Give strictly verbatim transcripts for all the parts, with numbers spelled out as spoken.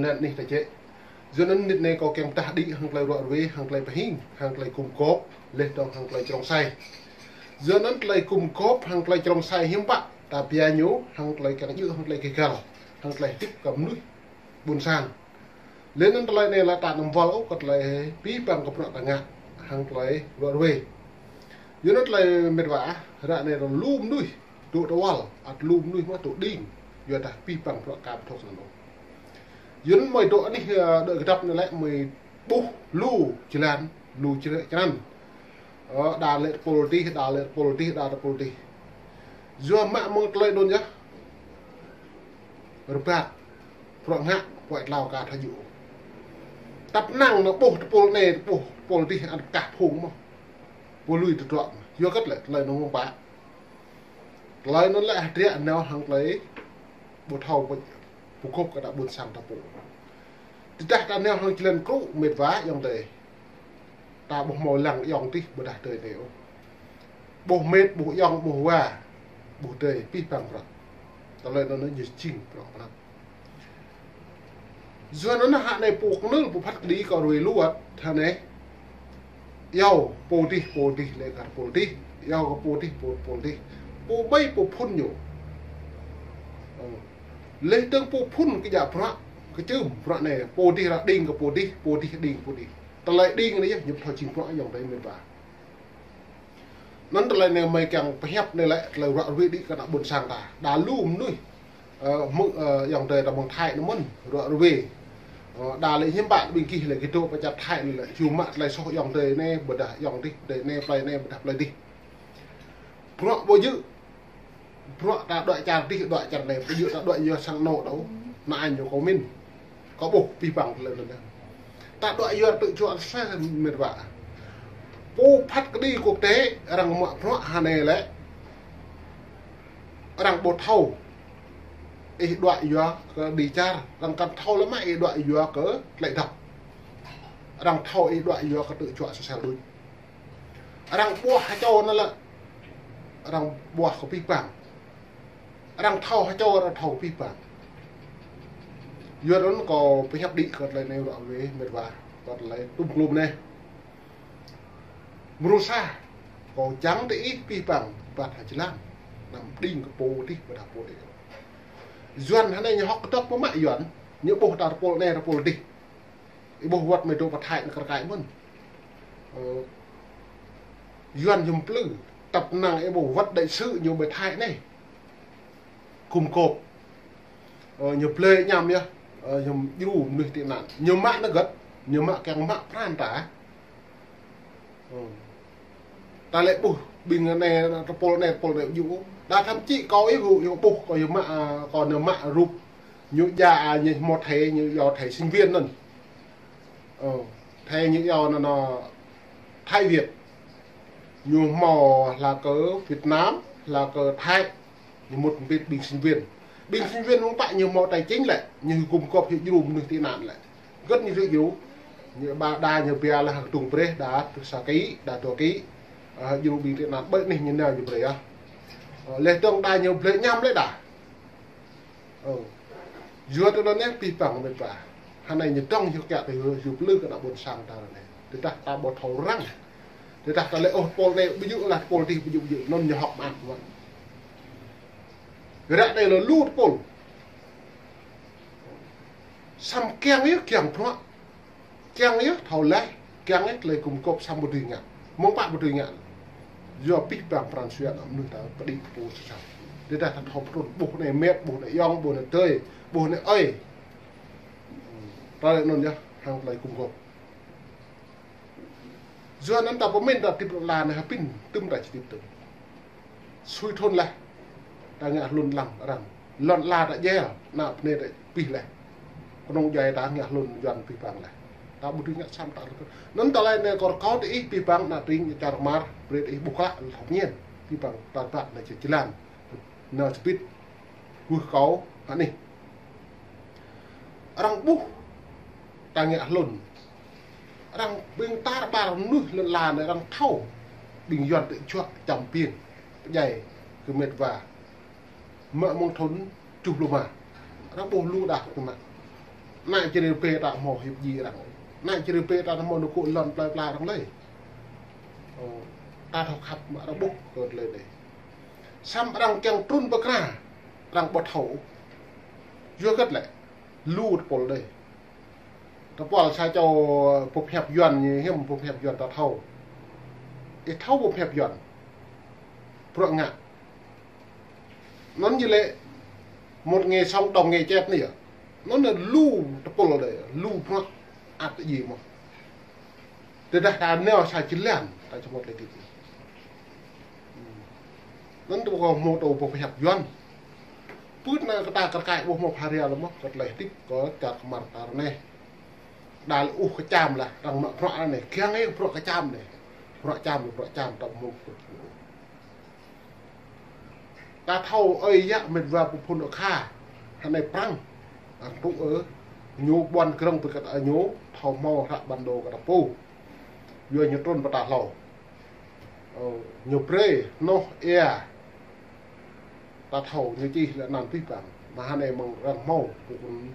Anih ta čĕ. Yua anŭn nit anai kâo kiăng pơdah đĭ hăng tơlơi ruă ruê, hăng tơlơi pơhing, hăng tơlơi gum gôp, laih dơ̆ng hăng tơlơi črông sai. Yua anŭn tơlơi gum gôp hăng tơlơi črông sai hiư̆m pă ta pia ñu hăng tơlơi kiăng djơ̆ hăng tơlơi gêh gal, hăng tơlơi hơdip kơ mơnuih ƀôn sang. Laih anŭn tơlơi anai lĕ ta anăm wăl ôh kơ tơlơi pih pang kơ bruă ta ngă hăng tơlơi ruă ruê. Yua anŭn tơlơi mĕt wa ah, ră anai lu mơnuih dŏ tơwăl, ăt lu mơnuih mơ̆ dŏ đing, yua dah pih pang bruă ka pơthâo sơnăn ôh. Yua anŭn mơi dŏ anih, ơ, dŏ kơdăp anai lĕ mơi ƀuh lu jơlan, lu črăn. Ơ, đa lĕ tơpul tih, đa lĕ tơpul tih, đa tơpul tih. Yua mă mơ̆ng tơlơi anŭn yơh. Rơbat, bruă ngă, kuai tlao ka thâo djơ̆. Tăp năng anŭn ƀuh tơpul anai, ƀuh tơpul tih, ăt kah phung mơ̆. Pô lui tơdruă mơ̆. Yua kơ tơlơi, tơlơi anŭn mơ̆ng pă. Tơlơi anŭn lĕ hơdră nao hăng tơlơi ƀu thâo pơgop kơ ta ƀôn sang ta pô. Tơdah ta nao hăng jơlan krŭ mĕt wa ayŏng adơi. Ta ƀu hmâo lăng ayŏng adih ƀôdah adơi anai ôh. Ƀuh mĕt, ƀuh ayŏng, ƀuh wa, ƀuh adơi, pih pang bruă. Tơlơi anŭn ñu jing bruă prăk. Yua anŭn hă anai pô kơnơ̆l pô phat kơđi kơ ruai luăt hă anai. Iâu pô tih, pô tih lĕ kar pô tih. Iâu kơ pô tih, pô, pô tih. Pô ƀai pô phŭn ñu. Ơ. Laih dơ̆ng pô phŭn kơ djă bruă, kơ čưm bruă anai. Pô tih ră đing kơ pô tih, pô tih đing pô tih. Tơlơi đing anai yơh, ñu pơthâo jing bruă ayŏng adơi mĕt wa. Anŭn tơlơi anai mơi kiăng pơhiăp anai lĕ tơlơi ruă ruê đĭ kơ ană ƀôn sang ta. Đa lu mơnuih, ơ, mơ̆, ơ, ayŏng adơi ta mơ̆ng Thái anŭn mơ̆n, ruă ruê. Ơ, đa lĕ hiư̆m pă ƀing gih lĕ gih dŏ pơ čar Thái anai lĕ, yua mă tơlơi soh ayŏng adơi anai, ƀôdah ayŏng adih, adơi anai, plơi anai, ƀôdah plơi adih. Bruă ƀu djơ̆, bruă ta đuaĭ čar adih, đuaĭ čar anai, ƀu djơ̆ ta đuaĭ yua sang anŏ đôč, ană añ ñu kâo min. Kâo ƀuh pih pang tơlơi anŭn yơh. Ta đuaĭ yua tơčuă sơsel mĕt wa. Pô phat kơđi quốc tế, arăng mă bruă hă anai lĕ. Arăng ƀu thâo. Ih đuaĭ yua kơ đĭ čar, arăng kăn thâo lĕ mă ih đuaĭ yua kơ tơlơi dăp. Arăng thâo ih đuaĭ yua kơ tơčuă sơsel đôč. Arăng ƀuah hơčâo anŭn lĕ. Arăng ƀuah kơ pih pang. Arăng thâo hơčâo, arăng thâo pih pang. Yua anŭn kâo pơhiăp đĭ kơ tơlơi anai ruă ruê mĕt wa, kơ tơlơi tŭm klum anai. Mrô sa, kâo čang tơ ih pih pang, rơbat hă jơlan. Anăm đing kơ pô tih, ƀôdah pô tih. Yuan hă anai ñu hơ̆k kơdŏp mơ̆ mă Yuan, ñu ƀuh ta tơpul anai, tơpul tih. Ih ƀuh wơ̆t mơi dŏ pơ Thái anŭn kar kaĭ mơ̆n. Ơ, Yuan ñu plư, tăp năng ih ƀuh wơ̆t đại sứ ñu ƀơi Thái anai. Gum gôp. Ơ, ñu blơi añăm yơh, ơ, ñu djru mơnuih tị nạn. Ñu mă anŭn gơ̆t, ñu mă kiăng mă pran ta. Ơ. Ta lĕ ƀuh, ƀing anai, tơpul anai, tơpul anai djru. Đa thậm chí kâo ih ƀuh, ih ƀuh, kâo ih mă, ơ, kâo anŭn mă rup. Ñu djă, ơ, ñu hmâo thẻ, ñu iâu thẻ sinh viên anŭn. Ơ, thẻ ñu iâu anŭn, anŭn Thái Việt. Ñu hmâo hla kơ Việt Nam, hla kơ Thái. Ñu mŭt mbĭt ƀing sinh viên. Ƀing sinh viên mơ̆ng pă ñu hmâo tài chính lĕ, ñu gum gôp hyu djru mơnuih tị nạn lĕ. Gơ̆t ñu hyu djru. Ñu ba đa ñu bia lĕ hơdôm brơi đa sa ký, đa dua ký. Ơ, djru ƀing tị nạn ƀơi anih ñu nao ñu brơi yơh. Ơ, laih dơ̆ng đa ñu blơi añăm lĕ đa. Ơ. Yua tui anŭn anai pih pang mĕt wa. Hă anai ñu dŏng hyu kiă tơ hyu, hyu plư kơ ană ƀôn sang ta anai. Tơdah ta ƀu thâo răng. Tơdah ta lĕ ôh tơpul anai ƀu djơ̆ lah tơpul tih ƀu djơ̆ ƀu djơ̆. Anŭn ñu hơ̆k mơak mơ̆n. Ră anai lĕ lu tơpul. Samơ̆ kiăng yơh kiăng bruă. Kiăng yơh thâo laih, kiăng yơh tơlơi gum gôp samơ̆ ƀu dưi ngă. Mơ̆ng pă ƀu dưi ngă. Yua pih pang pran jua ană mơnuih ta pơđĭ pô sơsel. Tơdah ta thâo pơtrŭn ƀuh anai mĕt, ƀuh anai ayŏng, ƀuh anai adơi, ƀuh anai ơi. Tơlơi anŭn yơh, hăng tơlơi gum gôp. Yua anŭn ta pơmĭn ta hơdip lŏn la anai hơbĭn, tŭm ta či hơdip tŭm. Sui thŭn laih, ta ngă hlŭn lăng arăng. Lŏn la ta djel, ană bơnai ta pih laih. Kơnơ̆ng djai ta ngă hlŭn Yuan pih pang laih. Ta ƀu dưi ngă sam ta rơkơt. Anŭn tơlơi anai kâo rơkâo tơ ih pih pang ană tring čar Mơar, brơi tơ ih ƀuh klă, lơh thâo ñen. Pih pang ta rơbat anai či jơlan. Nao či pĭt. Wơ̆t kâo, hă anih. Arăng ƀuh ta ngă hlŭn. Arăng ƀing tar ƀar mơnuih lŏn la anai arăng thâo. Ƀing Yuan tơčuă čăm piêng. Pơdjai kơ mĕt wa. Mă mơ̆ng thŭn tơjuh pluh rơma. Arăng ƀuh lu đah kơ mă. Anai čơrê pê ta hmâo hiăp ji arăng. Anai čơrê pê ta hmâo nơkô lŏn plơi pla arăng lơi. Ơ, ta thâo khăp mă arăng ƀuh kơ tơlơi anai. Samơ̆ arăng kiăng trŭn pơkra, arăng ƀu thâo. Yua hơget lĕ, lu tơpul đơi. Tơpul sa čô pơhiăp Yuan ñu hiư̆m pơhiăp Yuan ta thâo. Ih thâo pơhiăp Yuan. Bruă ngă. Anŭn ñu lĕ một ngày sống đồng ngày chết anai yơh. Anŭn lĕ lu tơpul đơi, lu bruă ăt ji mơ̆n. Tơdah ta nao sa jơlan, ta či hmâo tơlơi hơdip. Anŭn tơpul hmâo tơlơi pơhiăp Yuan. Pưt anai kơ ta kar kaĭ ƀu hmâo pha ria lơi mơ̆n, kơ tơlơi hơdip, kơ čar kơmar ta ră anai. Đa lĕ ôh kơčăm lah, arăng mă bruă anai, kiăng ih bruă kơčăm anai. Bruă čăm, bruă čăm, ta ƀu hmâo. Ta thâo ơi yă mĕt wa pơphun akha, hơnai prăng. Arăng tŭ ơ, ñu ƀuăn krơ̆ng pơkăt ơ ñu, thâo hmâo hră bản đồ kơ ta pô. Yua ñu trŭn pơ ta hlâo. Ơ, ñu brơi, noh, ia. Ta thâo ñu čih lĕ anăn pih păng. Mă hơnai mơ̆ng arăng hmâo, pơphun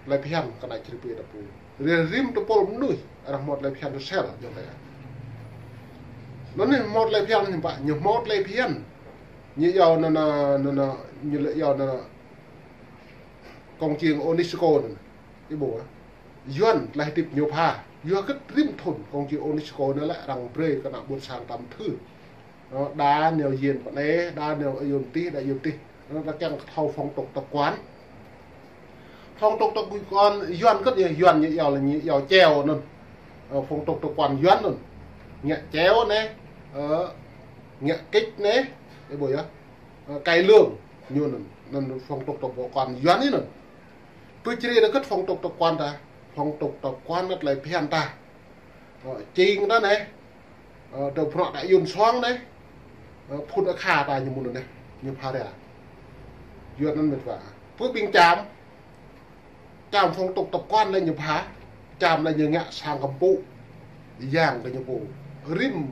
tơlơi phiăn kơ anai čơrê pê ta pô. Rĭm tơpul mơnuih, arăng hmâo tơlơi phiăn tơsel, jŏng tơ. Anŭn anai hmâo tơlơi phiăn ñu pă, ñu hmâo tơlơi phiăn. Ñu iâu anŭn, anŭn, anŭn, ñu lĕ iâu anŭn, công trường UNESCO anŭn. Ih ƀuh, Yuan tơlơi hơdip ñu pha. Yua hơget rĭm thŭn công trường UNESCO anŭn lĕ arăng brơi kơ ană ƀôn sang ta mơthưr. Ơ, đa nao yên pơ anai, đa nao yên tih, đa yên tih. Ơ, ta kiăng thâo phong tục tập quán. Phong tục tập quán Yuan hơget ñu, Yuan ñu iâu lĕ ñu iâu trèo anŭn. Ơ, phong tục tập quán Yuan anŭn. Ngă trèo anai, ơ, ngă kịch anai, ih ƀuh yơh. Ơ, cải lương, ñu anŭn, anŭn phong tục tập quán Yuan anŭn. Pơčrê ta hơget phong tục tập quán ta, phong tục tập quán anŭn tơlơi phiăn ta. Ơ, čing ta anai, ơ, tơ bruă ta yun suang anai, ơ, phun akha ta ñu mơ̆n anai, ñu pha ria. Yuan anŭn mĕt wa. Pơ ƀing Čam, Čam phong tục tập quán lĕ ñu pha, Čam lĕ ñu ngă sang kơmpŭ yang kơ ñu pô. Rĭm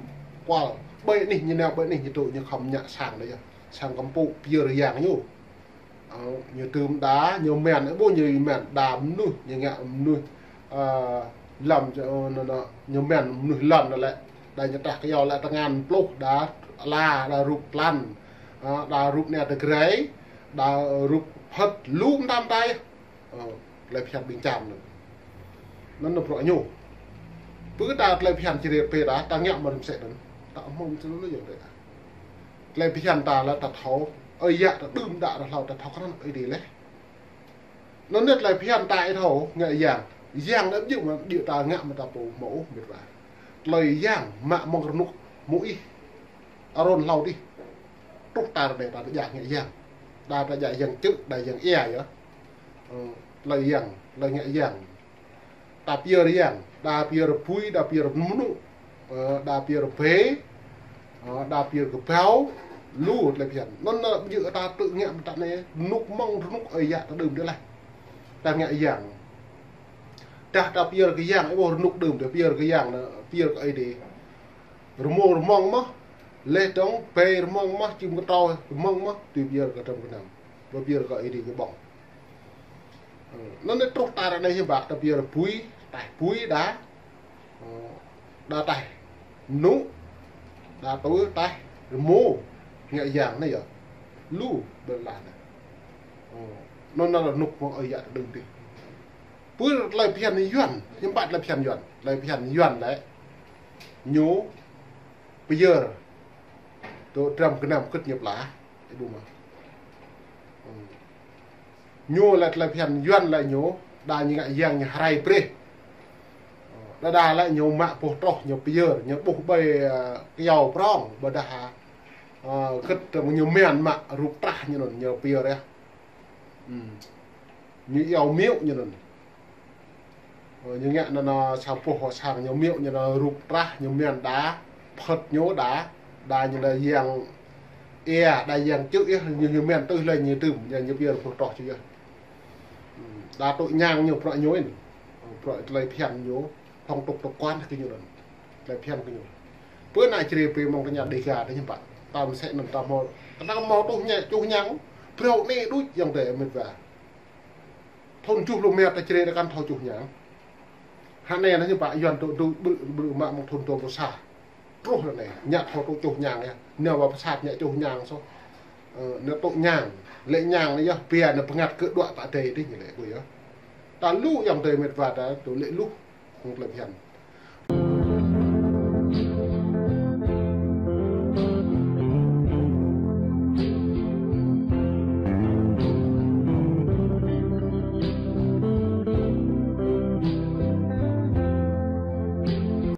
kual, ƀơi anih ñu nao, ƀơi anih ñu tŭ, ñu khŏm ngă sang đơi yơh. Sang kơmpŭ pơyơr yang ñu. Ơ, ñu tưm đa, ñu men, ơ, ƀu ñu men, đa mơnuih, ñu ngă mơnuih, ơ, lăm, ơ, anŭn, anŭn, ñu men mơnuih lăm anŭn lĕ. Đa ñu trah kơyâo lĕ tơngan pluh, đa ala, đa rup tlan, ơ, đa rup anai tơgrai, đa rup phơ̆t, lu mơtam tai. Ơ, tơlơi phiăn ƀing Čam anŭn. Anŭn anŭn bruă ñu. Pơ ta tơlơi phiăn čơrê pê ta, ta ngă mă rĭm sĕ anŭn. Ta hmâo mơ̆n tơlơi anŭn yơh ta. Tơlơi phiăn ta lĕ ta thâo, ơi yă ta đưm đă ta hlâo ta thâo krăn ơi adai leh. Anŭn anai tơlơi phiăn ta ih thâo ngă yang. Yang anŭn ƀu djơ̆ mă djơ̆ ta ngă mă ta pô hmâo ôh mĕt wa. Tơlơi yang mă mơ̆ng rơnŭk Môis Arôn hlâo dih. Truh ta ră anai ta tơjă ngă yang. Đa ta tơjă yang čư̆, đa yang ia yơh. Ơ, tơlơi yang, tơlơi ngă yang. Ta pơyơr yang, đa pơyơr bui, đa pơyơr mơnŭ, ơ, đa pơyơr bê, ơ, đa pơyơr kơbao, lu tơlơi phiăn. Anŭn, ơ, ƀu djơ̆ ta tŭ ngă mơ̆n ta anai, rơnŭk mơ̆ng rơnŭk ơi yă ta đưm đơi leh. Ta ngă yang. Tơdah ta pơyơr kơ yang, ih ƀuh rơnŭk đưm đơi pơyơr kơ yang, anŭn pơyơr kơ ơi adai. Rơmô rơmŏng mơ̆n, leh dơ̆ng, bê rơmŏng mơ̆n, čim kơtâo rơmŏng mơ̆n, tui pơyơr kơ tơm gơnam. Ƀu pơyơr kơ ơi adai kơ ƀơ̆ng. Ơ, anŭn anai truh ta ră anai hiư̆m pă, ta pơyơr bui, taih bui đa. Ơ, đa taih mơnŭ, đa tui taih rơmô, ngă yang anai yơh. Lu ƀơi lăn anai. Ơ, anŭn anai rơnŭk mơ̆ng ơi yă ta đưm đơi. Pơ tơlơi phiăn Yuan, hiư̆m pă tơlơi phiăn Yuan. Tơlơi phiăn Yuan lĕ ñu pơyơr tơ tơm gơnam kơ̆t ñu pla, ih ƀuh mơ̆n. Ơ. Ñu lĕ tơlơi phiăn Yuan lĕ ñu, đa ñu ngă yang ñu rai brơi. Ơ, đa đa lĕ ñu mă boh troh ñu pơyơr, ñu ƀuh ƀơi, ơ, kơyâo prong, ƀôdah, ơ, kơ̆t ñu men mă rup trah ñu anŭn, ñu pơyơr yơh. Ơ. Ñu iâu miu ñu anŭn. Ơ, ñu ngă anŭn, anŭn sa boh sang ñu miu ñu anŭn rup trah ñu men đa, phơ̆t ñu đa, đa ñu đa yang ia, đa yang čư̆ yơh, ñu, ñu men tui lĕ ñu tưm, ñu, ñu pơyơr boh troh čư̆ yơh. Ơ, đa tŭ ñang ñu bruă ñu anŭn. Ơ, bruă tơlơi phiăn ñu, phong tục tập quán kơ ñu anŭn. Tơlơi phiăn kơ ñu. Pơ anai čơrê pê mơ̆ng tơña Đêga tơ hiư̆m pă. Ta mơ̆n sĕ anŭn ta hmâo, ta hmâo tŭ ña, čuh ñang, phrâo anai đôč yang tơ mĕt wa. Thun tơjuh pluh rơma ta čơđai ta kăn thâo čuh ñang. Hă anai anai ñu pă Yuan tŭ tŭ ƀrư̆ ƀrư̆ mă mơ̆ng thun dua pluh sa. Truh ră anai, ñu thâo tŭ čuh ñang yơh. Ñu wă pơsat ñu čuh ñang soh. Ơ, ñu tŭ ñang. Lĕ ñang anai yơh, pia ñu pơngăt kơ đuaĭ pă adai dih ñu lĕ ƀu yơh. Ta lu ayŏng adơi met wa ta tŭ lĕ luh. Hăng tơlơi phiăn.